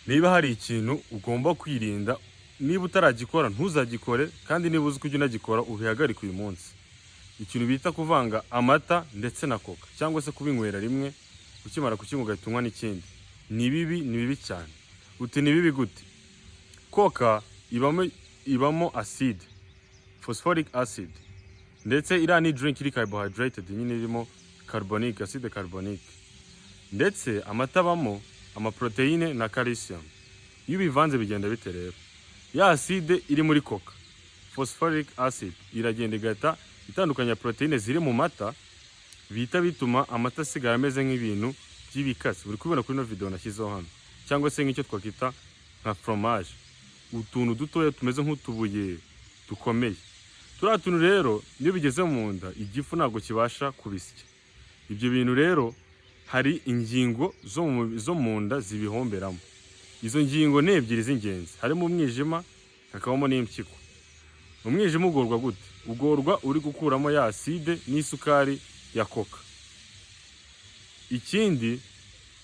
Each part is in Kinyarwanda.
Niba hari ikintu ugomba kwirinda, niba utaragikora ntuzagikore, kandi niba uzi ko ujya unagikora ubihagarike uyu munsi. Ikintu bita kuvanga amata ndetse na Coca, cyangwa se kubinywera rimwe, ukimara kukinywa ugahita unywa n'ikindi, ni bibi, ni bibi cyane. Uti: "Ni bibi gute?" Coca ibamo acide, phosphoric acid, ndetse iriya ni drink iri carbohydrated nyine, irimo carbonic acide, carbonique, ndetse amata abamo amaprotéine na calcium. Iyo ubivanze bigenda bite rero? Ya acide iri muri Coca, phosphoric acid, iragenda igahita itandukanya protéine ziri mu mata, bihita bituma amata asigara ameze nk'ibintu by'ibikatsi uri kubibona kuri ino video nashyizeho hano, cyangwa se nk'icyo twakwita nka fromage, utuntu dutoya tumeze nk'utubuye dukomeye. Turiya tuntu rero iyo bigeze mu nda, igifu ntabwo kibasha kubisya. Ibyo bintu rero hari ingingo zo mu nda zibihomberamo. Izo ngingo ni ebyiri z'ingenzi, harimo umwijima, hakabamo n'impyiko. Umwijima ugorwa gute? Ugorwa uri gukuramo ya acide n'isukari ya Coca. Ikindi,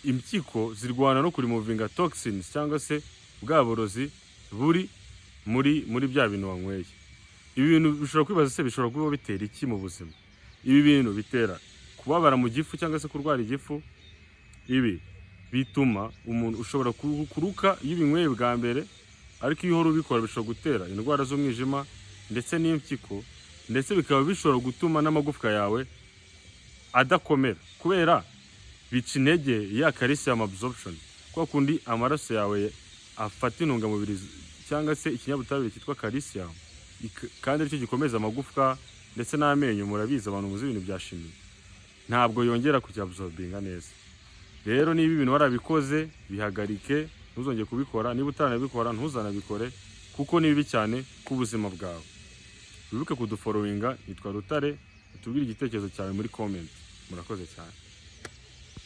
impyiko zirwana no kuremovinga toxins, cyangwa se bwa burozi buri muri bya bintu wanyweye. Ibi bintu bishobora kwibaza se, bishobora kuba bitera iki mu buzima? Ibi bintu bitera kubabara mu gifu cyangwa se kurwara igifu. Ibi bituma umuntu ushobora kuruka iyo ubinyweye bwa mbere, ariko iyo uhora ubikora bishobora gutera indwara z'umwijima ndetse n'impyiko, ndetse bikaba bishobora gutuma n'amagufwa yawe adakomera, kubera bica intege ya calcium absorption, kwa kundi amaraso yawe afata intungamubiri cyangwa se ikinyabutabire cyitwa calcium, kandi aricyo gikomeza amagufwa ndetse n'amenyo. Murabizi, abantu muzi ibintu bya chimie, ntabwo yongera kucyabsorbinga neza. Rero niba ibintu warabikoze, bihagarike, ntuzongere kubikora. Niba utaranabikora, ntuzanabikore, kuko ni bibi cyane ku buzima bwawe. Wibuke kudufollowinga, nitwa Rutare. Utubwire igitekerezo cyawe muri comment. Murakoze cyane.